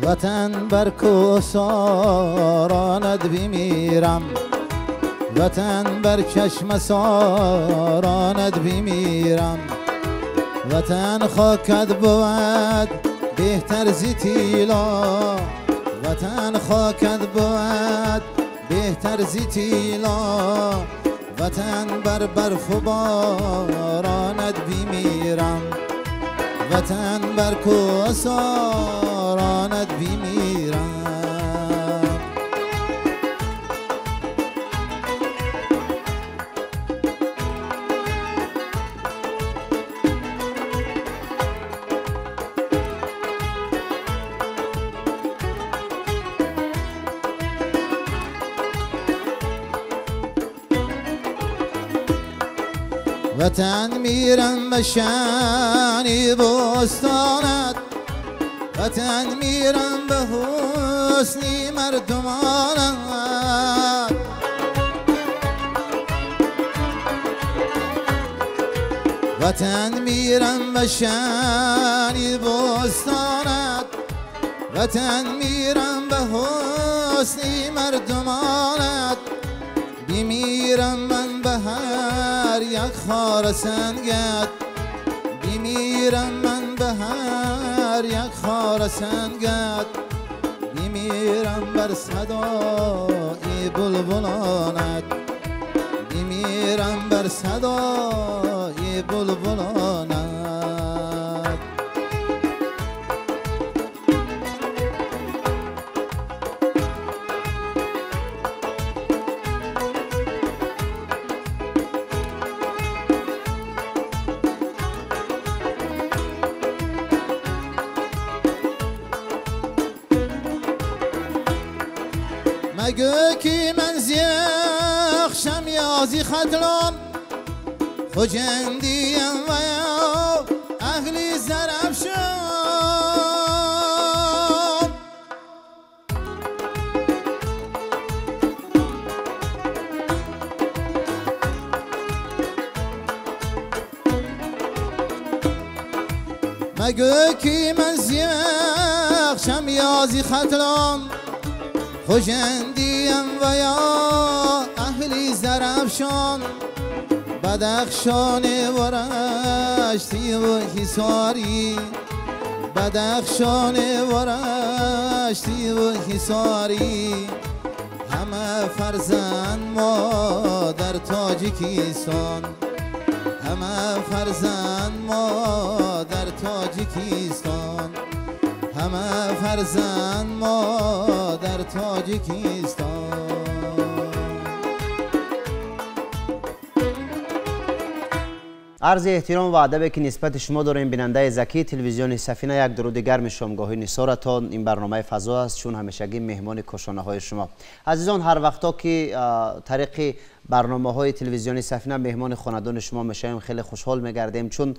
وطن بر کوهسارانت بمیرم، وطن بر چشم سارانت بمیرم، وطن خاکت بود بهتر ز تیلا، وطن خاکت بود بهتر ز تیلا، وطن بر برف و بارانت بمیرم، وطن بر کوهسارانت بمیرم. وطن میرم به شانی بستانت، وطن میرم به حسنی مردمانت، وطن میرم به شانی بستانت، وطن میرم به حسنی مردمانت، بمیرم من به هر یک خار سنگت، بمیرم من به هر یک خار سنگت، بمیرم بر صدای بلبلانت، بمیرم بر صدای بلبلانت. مگو کی من زیخشم یازی خطلان، خجندیم و یا اهلی زرفشان، مگو کی من زیخشم یازی خطلان، خجندیم و یا اهلی زرفشان، بدخشان و رشتی و حصاری، بدخشان و رشتی و حصاری، همه فرزند ما در تاجیکستان، همه فرزند ما در تاجیکستان، همه فرزند ما در تاجیکستان. عرض احترام و ادب که نسبت شما داریم بیننده زکی تلویزیون سفینه، یک درود گرم شامگاهی نثارتان. این برنامه فضا است چون همیشگی مهمان کاشانه های شما عزیزان. هر وقتا که طریق برنامه های تلویزیونی سفینه مهمان خاندان شما میشیم خیلی خوشحال میگردیم، چون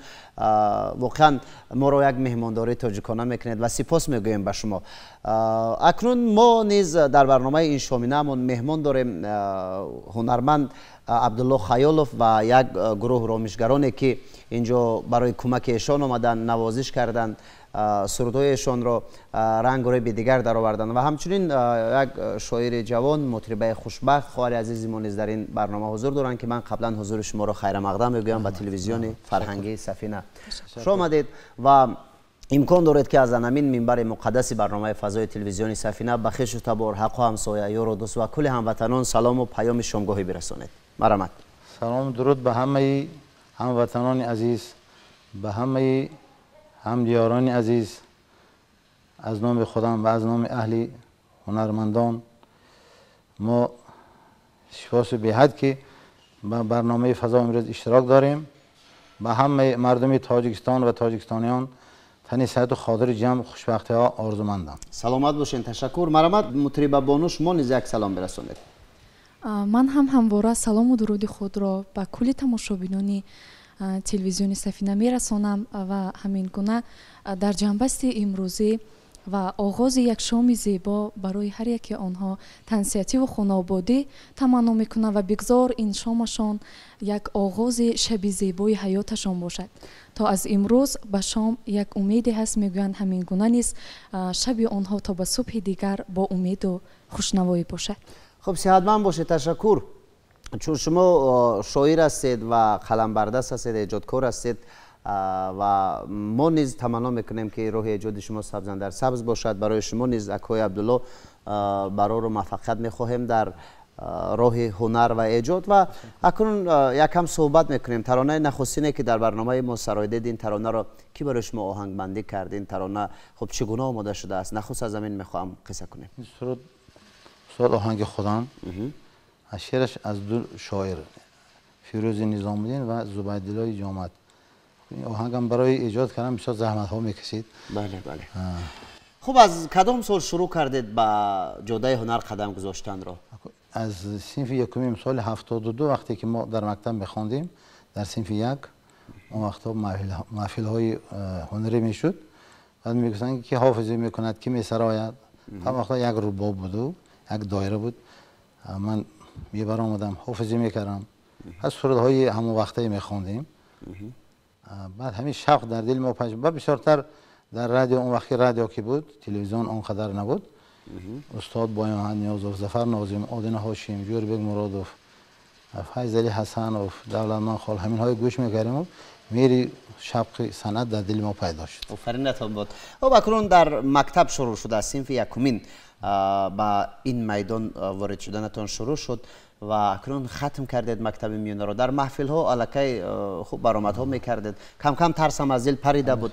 واقعا ما رو یک مهمانداری تاجیکانه میکنید و سپاس میگوییم به شما. اکنون ما نیز در برنامه این شامینمون مهمان داریم، هنرمند عبدالله خیالوف و یک گروه رامشگرانی که اینجا برای کمک ایشان آمدن، نوازش کردن، سرودهایشان را رنگ و به دیگر درآوردن و همچنین یک شاعر جوان، مطربه خوشبخت، خواهر عزیز ما نیز در این برنامه حضور دارند که من قبلا حضور شما را خیر مقدم میگویم به تلویزیون فرهنگی سفینه. خوش آمدید و امکان دارید که از همین منبر مقدس برنامه فضای تلویزیون سفینه به خویش و تبار، حق و همسایه، یار و دوست و کل هموطنان سلام و پیام شامگاهی برسانید. مرحمت. سلام و درود به همه هموطنان عزیز، به همه همدیاران عزیز. از نام خودم و از نام اهل هنرمندان ما سپاس بی‌حد که به برنامه فضا امروز اشتراک داریم. به همه مردم تاجیکستان و تاجیکستانیان تنی صحت و خاطر جمع خوشبختی ها آرزومندم. سلامت باشین، تشکر. مرحمت مطربه بانو، شما نیز یک سلام برسانید. من هم همواره سلام و درود خود را به کل تماشابینان تلویزیون سفینه میرسانم و همین گونه در جنبست امروزی و آغاز یک شام زیبا برای هر یکی آنها تنسیتی و خانوادگی تمنا میکنم و بگذار این شامشان یک آغاز شب زیبای حیاتشان باشد. تا از امروز به شام یک امیدی هست، میگویند همین گونه نیز شب آنها تا به صبح دیگر با امید و خوشنوایی باشد. خب صحتمند باشید، تشکر. چون شما شاعر هستید و قلمبردست هستید، ایجادکار هستید و ما نیز تمنا میکنیم که روح ایجاد شما سبز اندر سبز باشد. برای شما نیز اکوی عبدالله برای رو موفقیت میخواهیم در راه هنر و ایجاد. و اکنون یکم صحبت میکنیم. ترانه نخستینه که در برنامه ما سرایده، این ترانه را کی برای شما آهنگ بندی کرد؟ این ترانه خب چگونه آماده شده است؟ نخست از همین میخواهم قصه کنیم. این سرود آهنگ خودم، از شعرش از دو شاعر فیروز نظام‌الدین و زبیدالله جامد. این آهنگم برای ایجاد کردن بسیار زحمت ها میکشید. بله بله. خب از کدام سال شروع کردید به جاده هنر قدم گذاشتن را؟ از صنف یکمیم سال 72 وقتی که ما در مکتب میخواندیم در صنف یک، اون وقتا محفل های هنری میشد. بعد میگفتن که حافظی میکند، کی میسراید. هم وقتا یک رباب بود و یک دایره بود. من میبر آمدم حافظی میکردم، از سرودهای همون وقتی میخواندیم. بعد همین شوق در دل ما پنج و بسیارتر در رادیو، اون وقتی رادیو که بود، تلویزیون آنقدر نبود. استاد بایان نیازوف، ظفر ناظم، آدین هاشم، جوربек مرادوف، فیض علی حسنوف، دولتمند خال، همین های گوش میکردیم و میری شوق صنعت در دل ما پیدا شد. آفرینتان بود. خب اکنون در مکتب شروع شده، از صنف یکمین با این میدان وارد شدنتان شروع شد و اکنون ختم کردید مکتب میانه را. در محفل ها الکی خوب برآمدها میکردید، کم کم ترسم از دل پریده بود.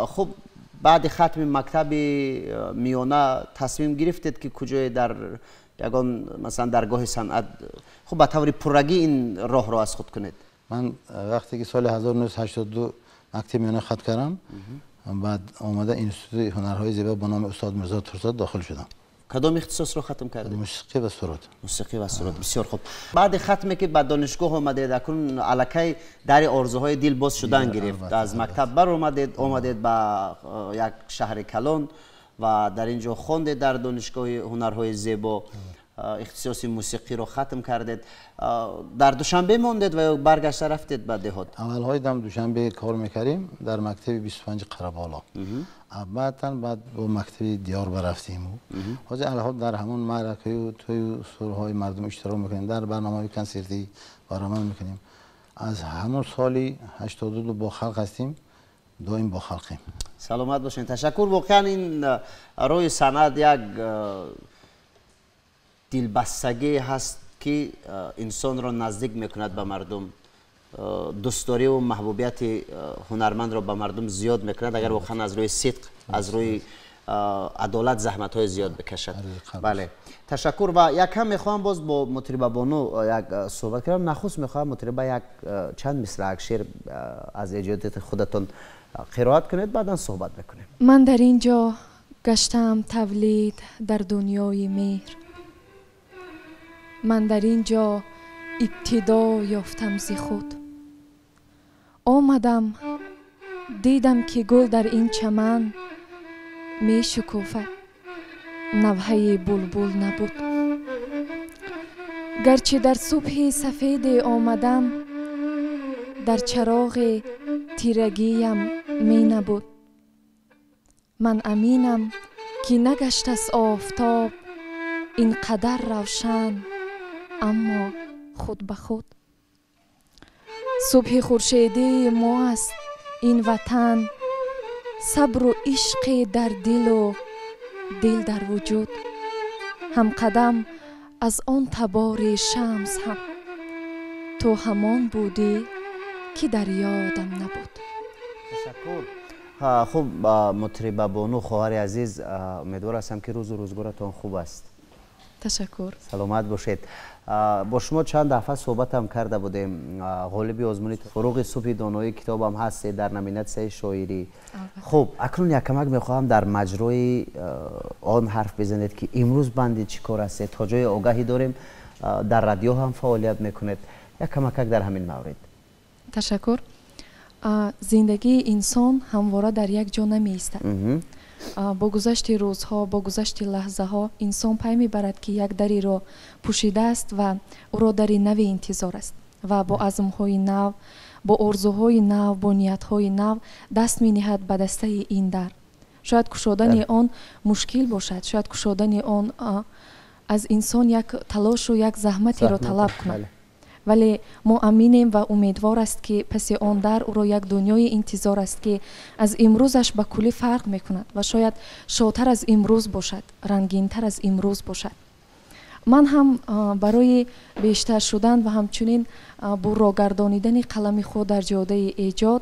خوب بعد ختم مکتب میانه تصمیم گرفتید که کجای در یگان مثلا درگاه صنعت خوب به طور پرگی این راه را از خود کنید؟ من وقتی که سال 1982 مکتب میانه ختم کردم، بعد آمده اینستیتوت هنرهای زیبا به نام استاد میرزا ترزاد داخل شدم. کدام اختصاص رو ختم کردید؟ موسیقی و سرود. موسیقی و سرود، بسیار خوب. بعد ختمی که به دانشگاه آمدید، اکنون الکی در آرزوهای دل باز شدن گرفت. از مکتب بر آمدید به یک شهر کلان و در اینجا خواندید در دانشگاه هنرهای زیبا، اختصاص موسیقی رو ختم کردید. در دوشنبه ماندید و برگشته رفتید به دهات؟ اولهای دم دوشنبه کار میکردیم در مکتب 25 قره‌بالا. بعد با مکتب دیار برفتیم. حاضر الان در همون معرکه و توی سرهای مردم اشتراک میکنیم، در برنامه کنسرتی برنامه میکنیم. از همون سالی 82 با خلق هستیم، دائم با خلقیم. سلامت باشین، تشکر. واقعا این روی صنعت یک دلبستگی هست که انسان را نزدیک میکند به مردم، دوستداری و محبوبیت هنرمند را به مردم زیاد میکند اگر واقعا از روی صدق، از روی عدالت زحمت های زیاد بکشد. بله، تشکر. و یک هم میخوام باز با مطربه بانو یک صحبت کنم. نخست میخوام مطربه یک چند مصرع شعر از ایجادات خودتون قرائت کنید، بعدا صحبت میکنیم. من در اینجا گشتم تولید در دنیای مهر، من در اینجا ابتدا یافتم ز خود. آمدم دیدم که گل در این چمن می شکوفد، نوحه بلبل نبود. گرچه در صبح سفید آمدم، در چراغ تیرگیم می نبود. من امینم که نگشت از آفتاب این قدر روشن، اما خود به خود. صبح خورشیدی ما است این وطن، صبر و عشق در دل و دل در وجود. هم قدم از آن تبار شمس هم، تو همان بودی که در یادم نبود. تشکر. خب مطربه بانو، خواهر عزیز، امیدوار هستم که روز و روزگارتان خوب است. Ташаккур. Саломат бошед. Бо шумо чанд дафъа суҳбатам карда будем. Ғолиби озмуни фуруғи субҳи донои китобам ҳастед дар номинатсияи шоирӣ. Хуб, акнун якамак мехоҳам дар маҷрои он ҳарф бизанед, ки имрӯз банди чӣ кор ҳастед, то ҷои огаҳӣ дорем, дар радио ҳам фаъолият мекунед. Якамакак дар ҳамин маврид. Ташаккур. Зиндагии инсон ҳамвора дар як ҷо намеистад. Бо гузашти рӯзҳо, бо гузашти лаҳзаҳо инсон пай мебарад, ки як дариро пӯшидааст ва ӯро дари нави интизор аст ва бо азмҳои нав, бо орзуҳои нав, бо ниятҳои нав даст мениҳад ба дастаи ин дар. Шояд кушодани он мушкил бошад, шояд кушодани он аз инсон як талошу як заҳматеро талаб кунад. Вале мо аминем ва умедвор аст, ки паси он дар ӯро як дунёи интизор аст, ки аз имрӯзаш ба куллӣ фарқ мекунад ва шояд шодтар аз имрӯз бошад, рангинтар аз имрӯз бошад. Ман ҳам барои бештар шудан ва ҳамчунин буррогардонидани қалами худ дар ҷодаи эҷод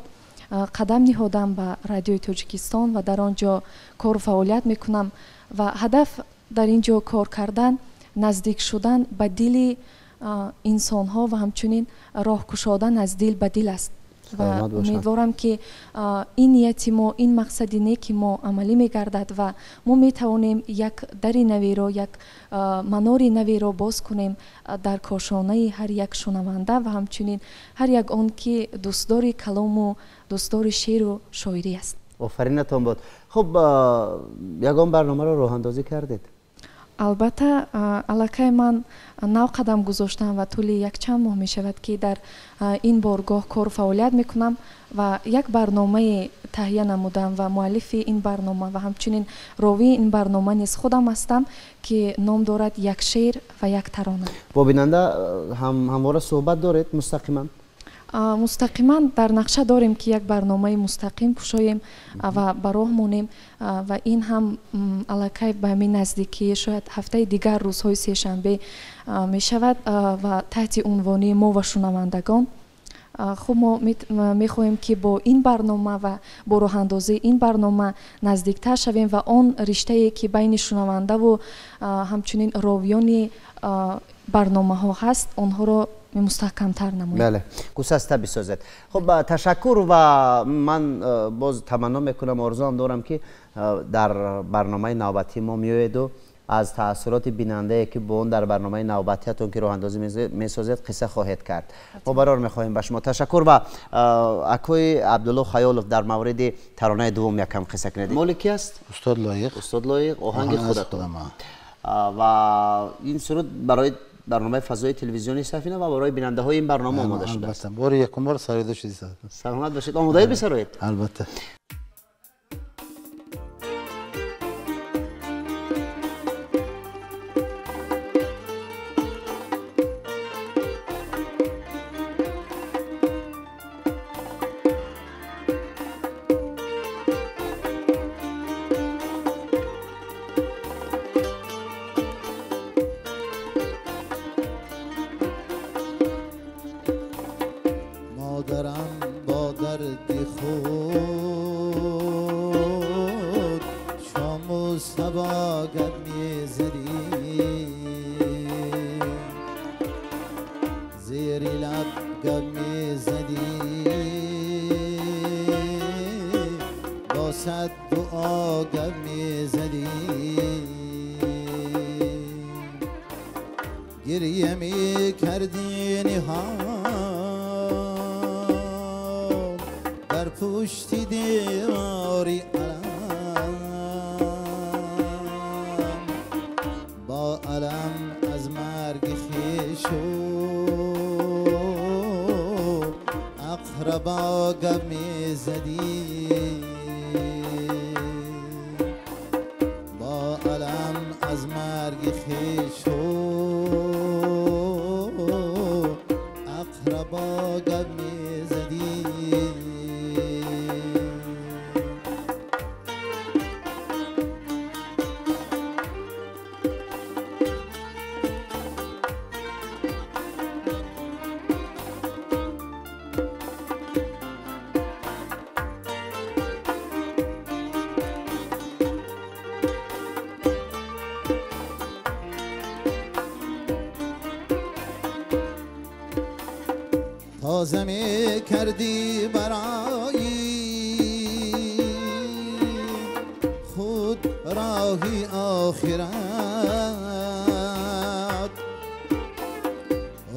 қадам ниҳодам ба радиои Тоҷикистон ва дар он ҷо кору фаъолият мекунам ва ҳадаф дар ин ҷо кор кардан, наздик шудан ба дили инсонҳо ва ҳамчунин роҳ кушодан аз дил ба дил аст. Ва умедворам, ки ин нияти мо, ин мақсади неки мо амалӣ мегардад ва мо метавонем як дари навиро, як манори навиро боз кунем дар кошонаи ҳар як шунаванда ва ҳамчунин ҳар як он ки дӯстдори калому дӯстдори шеъру шоирӣ аст. Офаринатон бод. Хуб, ягон барномаро роҳандозӣ кардед? Албатта, аллакай ман нав қадам гузоштам ва тӯли якчанд моҳ мешавад, ки дар ин боргоҳ кору фаъолият мекунам ва як барномае таҳия намудам ва муаллифи ин барнома ва ҳамчунин ровии ин барнома низ худам ҳастам, ки ном дорад «Як шеър ва як тарона». Бо бинанда ҳамвора суҳбат доред мустақиман? Мустақиман дар нақша дорем, ки як барномаи мустақим кушоем ва ба роҳ монем ва ин ҳам аллакай ба ҳамин наздикӣ, шояд ҳафтаи дигар, рӯзҳои сешанбе мешавад ва таҳти унвони «Мо ва шунавандагон». Хуб, мо мехоҳем, ки бо ин барнома ва бо роҳандозии ин барнома наздиктар шавем ва он риштае, ки байни шунавандаву ҳамчунин ровиёни барномаҳо ҳаст, онҳоро мустаҳкамтар намоем. Бале, гусаста бисозед. Хуб, ташаккур ва ман боз таманно мекунам, орзуам дорам, ки дар барномаи навбатии мо меоеду аз таассуроти бинандае, ки бо он дар барномаи навбатиятон, ки роҳандозӣ месозед, қисса хоҳед кард. Мо барор мехоҳем ба шумо. Ташаккур. Ва акои Абдулло Хаёлов, дар мавриди таронаи дуввум якам қисса кунед. Моли ки аст? Устод Лоиқ. Устод Лоиқ, оҳанги худатон. Ва ин суруд барои барномаи фазои телевизиони Сафина ва барои бинандаҳои ин барнома омода шудааст. Албатта, бори якум бор сароида шудааст. Саломат бошед. Омодаед бисароед? Албатта. گریه می کردی نهان در پشت دیواری علم، با علم از مرگ خویش و اقربا گپ می زدی، با علم از مرگ خویش و اقربا گپ می زدی. تازه می کردی برای خود راهی آخرت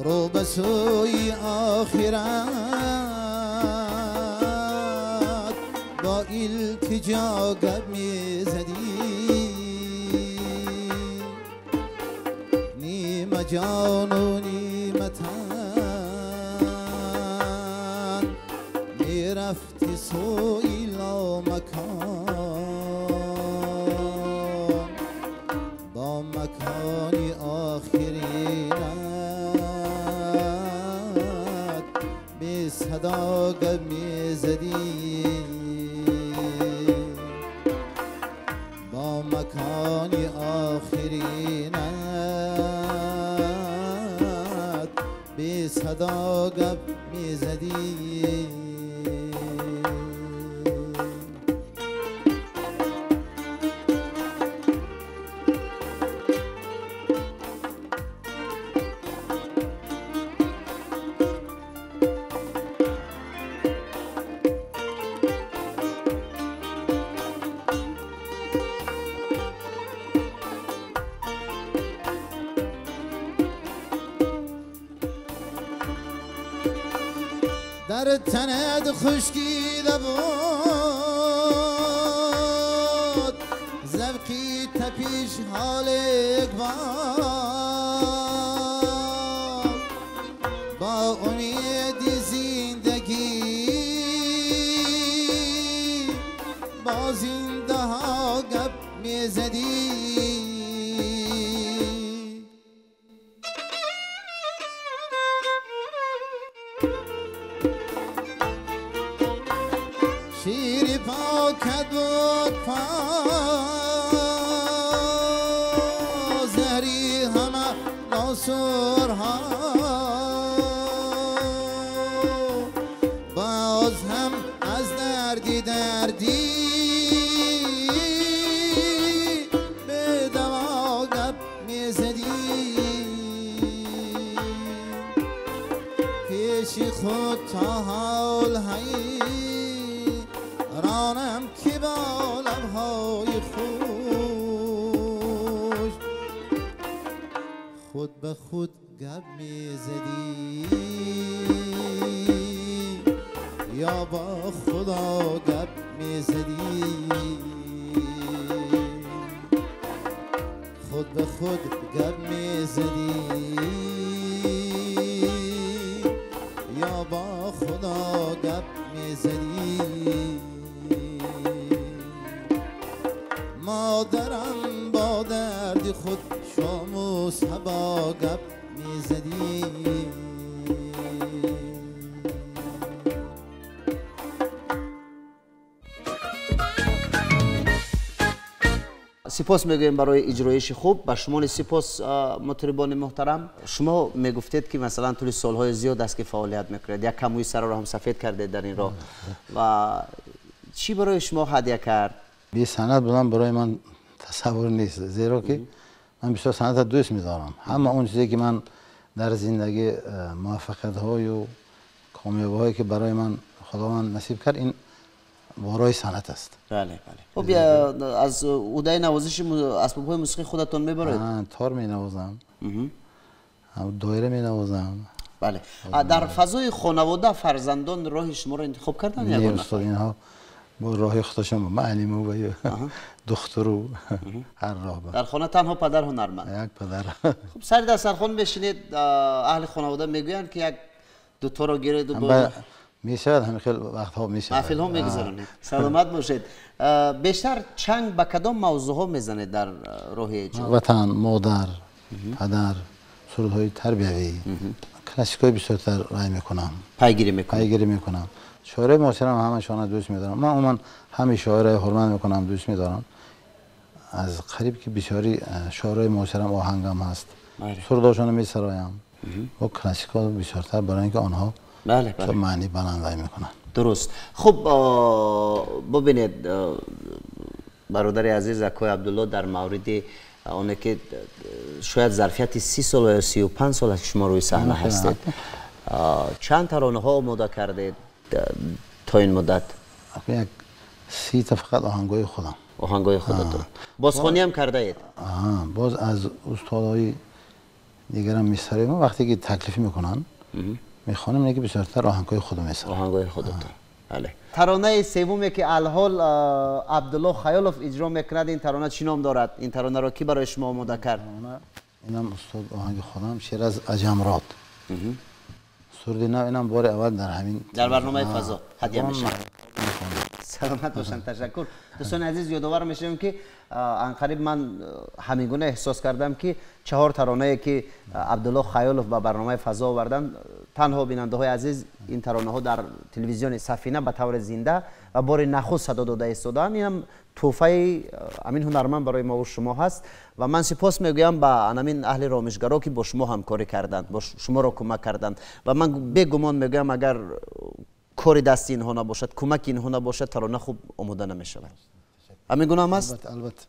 رو به سوی آخرت با التجا گپ می زدی نیمه جان و نیمه تن می رفتی سوی لامکان با مکانی آخرینت بی صدا گپ می زدی با مکانی آخرینت بی صدا گپ می زدی. در تنت خشکیده بود زبقی تپیش حال اقبال با امید زندگی با زنده ها گپ می زدی شیر پاکت بود پا زهری همه ناسورها باز هم از دردی دردی به دوا گپ می زدی پیش خود تا حال هی رانم که با لبهای خوش خود به خود گپ می زدی یا با خدا گپ می زدی خود به خود گپ می زدی یا با خدا گپ می زدی. مادرم با درد خود شام و صبا گپ می زدی. سپاس میگویم برای اجرایش خوب. به شما سپاس مطربان محترم. شما میگفتید که مثلا طول سالهای زیاد است که فعالیت میکنید، یک کموی سر را هم سفید کرده در این راه و چی برای شما هدیه کرد؟ بی سند بودن برای من تصور نیست، زیرا که من بسیار سند دوست می‌دارم. همه اون چیزی که من در زندگی موفقیت‌های و کامیابی‌هایی که برای من خداوند نصیب کرد، این برای سنت است. بله بله. خب از عهده نوازش اسباب‌های موسیقی خودتون می‌برید؟ تار می‌نوازم، دایره می‌نوازم. بله. در فضای خانواده فرزندان راه شما را انتخاب کردن یا نه؟ استاد اینها با راه خودشان، معلم و دختر و هر راه. در خانه تنها پدر هنرمند؟ یک پدر. خب سر دسترخوان بشینید، اهل خانواده میگویند که یک دو تا رو گیرید و میشود، همین خیلی وقتها میشود. محفل ها میگذرانید. سلامت باشید. بیشتر چنگ به کدام موضوع ها میزنید در راه اجرا؟ وطن، مادر، پدر، سرودهای تربیوی، کلاسیک های بیشتر رای میکنم. پیگیری میکنم. پیگیری میکنم. شاعرای معاصرم همشان دوست میدارم. من عموما همه شاعرای حرمت میکنم، دوست میدارم. از قریب که بسیاری شاعرای معاصرم آهنگم هست. سروداشون میسرایم. و کلاسیک ها بیشتر برای اینکه آنها بله بله معنی بلند میکنن. درست. خب ببینید برادر عزیز اکوی عبدالله، در مورد آنه که شاید ظرفیت 30 سال یا 35 سال که شما روی صحنه هستید، Чанд таронаҳо омода кардед то ин муддат? Як 30 та фақат оҳангҳои худам. Оҳангҳои худатон. Бозхонӣ ҳам кардаед? Боз аз устодҳои дигарам месароем. Вақте ки таклиф мекунанд мехонем, не ки бисёртар оҳангҳои худам месароем. Оҳангҳои худатон. Бале. Таронаи севуме ки алҳол Абдулло Хаёлов иҷро мекунад, ин тарона чӣ ном дорад? Ин таронаро кӣ барои шумо омода кард? Инам устод оҳанги худам, шеър аз Аҷамрод. Суруди нав инам бори аввал дар ҳамин дар барномаи фазо ҳадя мешавад. Саломат бошанд, ташаккур. Дӯстони азиз, ёдовар мешавем ки анқариб ман ҳамин гуна эҳсос кардам ки 4 таронае ки Абдулло Хаёлов ба барномаи фазо оварданд, танҳо бинандаҳои азиз ин таронаҳо дар телевизиони Сафина ба таври зинда ва бори нахуст садо дода истодаанд. Инам тӯҳфаи ҳамин ҳунарманд барои мо ва шумо ҳаст ва ман сипос мегӯям ба ҳамин аҳли ромишгаро ки бо шумо ҳамкорӣ карданд, бо шуморо кӯмак карданд ва ман бегумон мегӯям агар кори дасти инҳо набошад, кӯмаки инҳо набошад, тарона хуб омода намешавад. Ҳамин гуна ҳам аст? Албатта.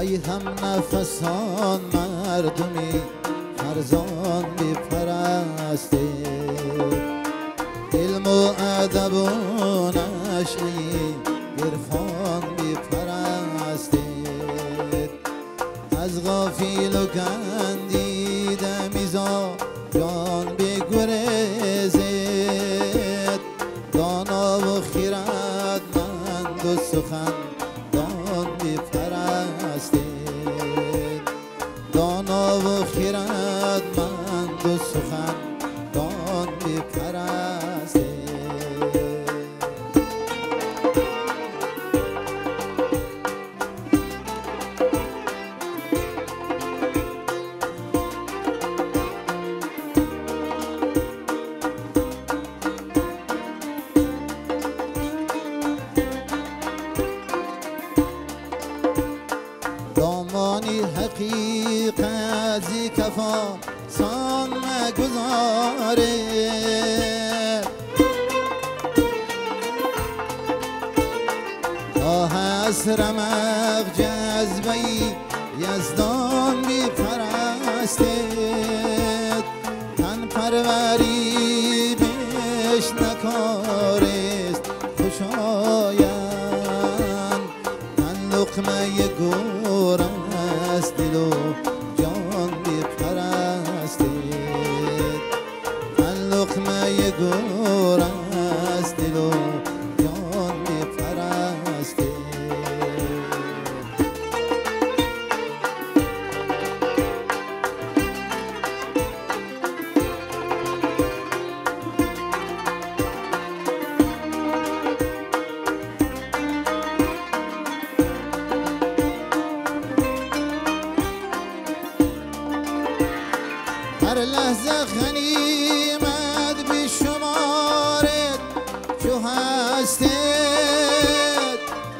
ای هم نفسان مردمی فرزان بپرستید، علم و ادب و نشعی عرفان بپرستید. از غافل و گندیده میزا جان بگریزید، دانا و خیرتمند و سخن دان بپرستید، دانا و خیرتمند و سخن دان بپرستید. دامانی حقیقت زی کفا سان مگذاره، تا هست رمق جذبه‌ای یزدان بپرستید، تن پروری بش نکارست خوشایند، تن لقمه گور است دل و جان بپرستید، تن لقمه گور است دل و جان بپرستید. هر لحظه غنیمت بشمارد چو هستید،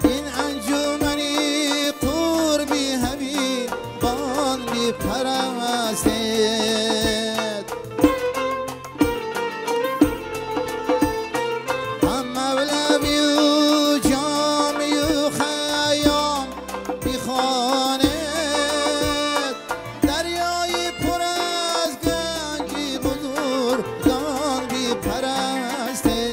این انجمنی قربی حبیبان بپرستید. هم مولوی و جامی و خیام بخواند، دریای پر از گنج بزرگان بپرستید.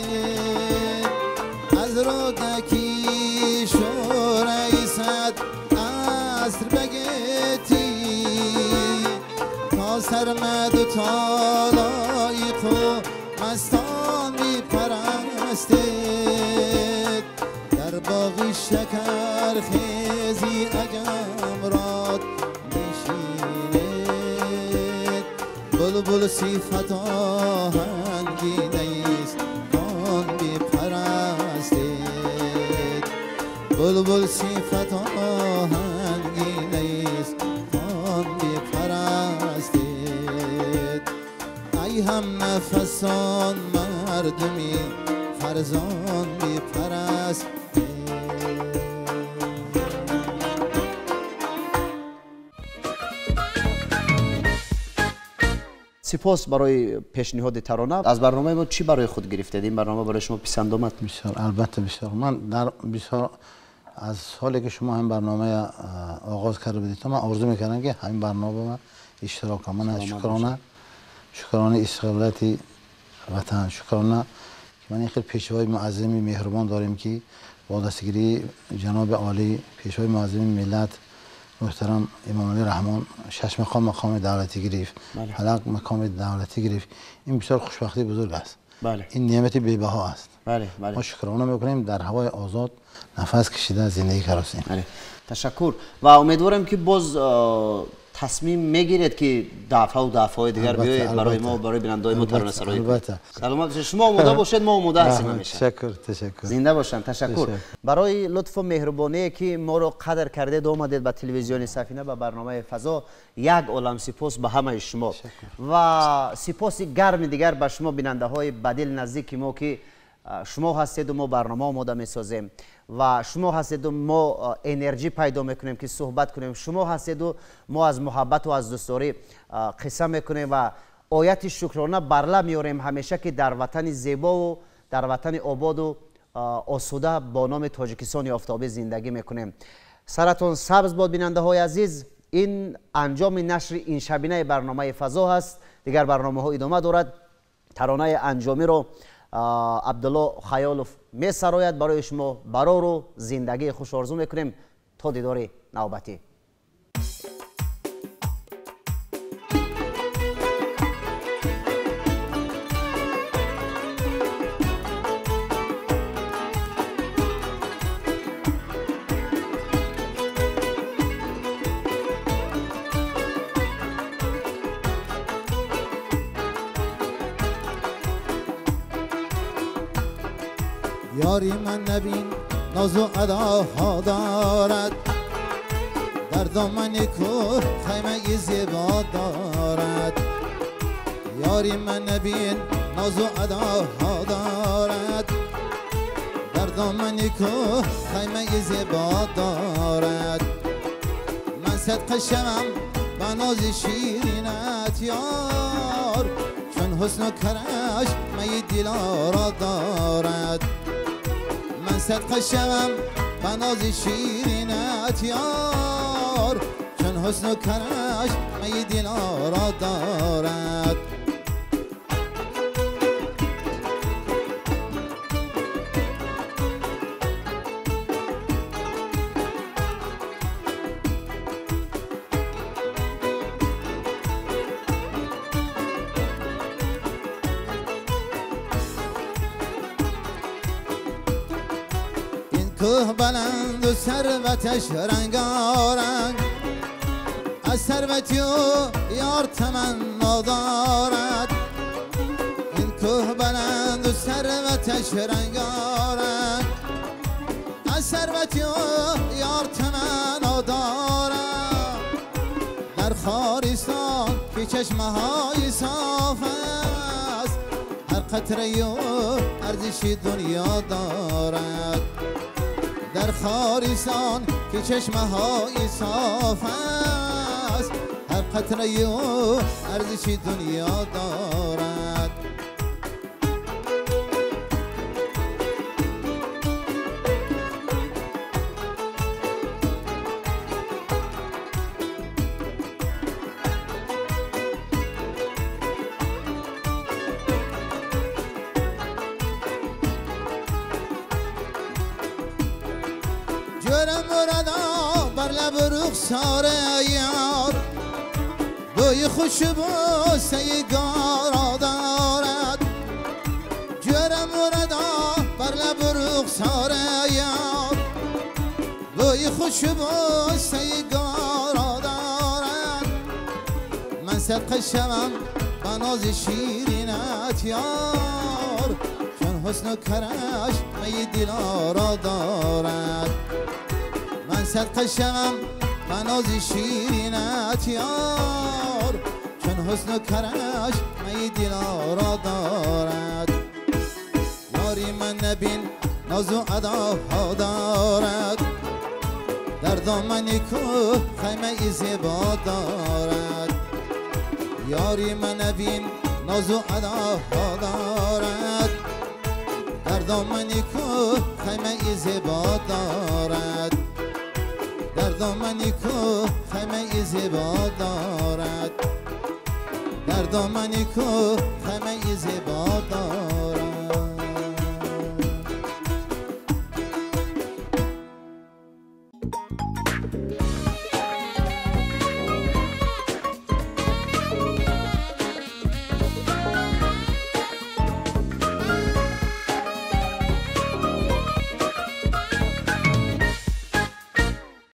از رودکی شورای صد عصر بگیتی، تا سرمد و تالایق و مستان بپرستید. در باغ شکر خیزی عجم راد نشینید، بلبل صفت آهنگی نیست آن بپرستید، بلبل صفت آهنگی نیست آن بپرستید. ای هم نفسان مردمی فرزان بپرستید. سپاس برای پیشنهاد ترانه. از برنامه ما چی برای خود گرفتید؟ این برنامه برای شما پسند آمد؟ بسیار، البته بسیار. من در بسیار از سالی که شما هم برنامه آغاز کرده بودید من آرزو میکردم که همین برنامه من اشتراک کنم. من شکرانه استقلالت وطن، شکرانه که من این خیلی پیشوای معظمی مهربان داریم که با دستگیری جناب عالی پیشوای معظم ملت محترم امام علی رحمان 6 مقام مقام دولتی گرفت، حلق مقام دولتی گرفت. این بسیار خوشبختی بزرگ است. بله. این نعمت بی‌بها است. بله بله. ما شکرانه میکنیم در هوای آزاد نفس کشیده زندگی کردیم. بله. تشکر و امیدوارم که باز تصمیم میگیرید که دفعه و دفعه دیگر بیایید برای ما، برای بیننده‌های ما ترانه سرایی. البته. سلامت باشید. شما آماده باشید، ما آماده هستیم همیشه. تشکر تشکر. زنده باشن. تشکر برای لطف و مهربانی که ما رو قدر کردید اومدید به تلویزیون سفینه به برنامه فضا. یک عالم سپاس به همه شما و سپاس گرم دیگر به شما بیننده های بدیل نزدیک ما که شما هستید و ما برنامه آماده میسازیم و شما هستید و ما انرژی پیدا میکنیم که صحبت کنیم، شما هستید و ما از محبت و از دوستداری قصه میکنیم و آیت شکرانه برله میاریم همیشه که در وطن زیبا و در وطن آباد و آسوده با نام تاجیکستان آفتابی زندگی میکنیم. سرتون سبز باد بیننده های عزیز. این انجام نشر این شبینه برنامه فضا هست. دیگر برنامه ها ادامه دارد. ترانه انجامی رو عبدالله خیالوف می سراید برای شما. برار و زندگی خوش آرزو میکنیم تا دیدار نوبتی. یاری من نبین ناز و اداها دارد، در دامن کوه خیمه زیبا دارد. یاری من نبین ناز و اداها دارد، در دامن کوه خیمه زیبا دارد. من صدقه شوم به ناز شیرینت یار، چون حسن و کرش می دلارا دارد. من صدقه شوم به ناز شیرینت یار، چون حسن و کرش می دلارا دارد. کوه بلند و ثروتش رنگارنگ، از ثروتی او یار تمنا دارد. این کوه بلند و ثروتش رنگارنگ، از ثروتی او یار تمنا دارد. در خارستان که چشمه های صاف است، هر قطره او ارزش دنیا دارد. در خارستان که چشمه های صاف است، هر قطره او ارزش دنیا دارد. بر لب رخسار یار، بوی خوشبو سیگارا دارد. جرم وردا بر لب رخسار یار، بوی خوشبو سیگارا دارد. من صدقه شوم به ناز شیرینت یار، چون حسن و کرش می دلارا دارد. صدقه شوم من از شیرینت یار، چون حسن و کرش می دلارا دارد. یاری من نبین ناز و اداها دارد، در دامن کوه خیمه زیبا دارد. یاری من نبین ناز و اداها دارد، در دامن کوه خیمه زیبا دارد. در دامن کوه خیمه زیبا دارد، در دامن کوه خیمه زیبا دارد.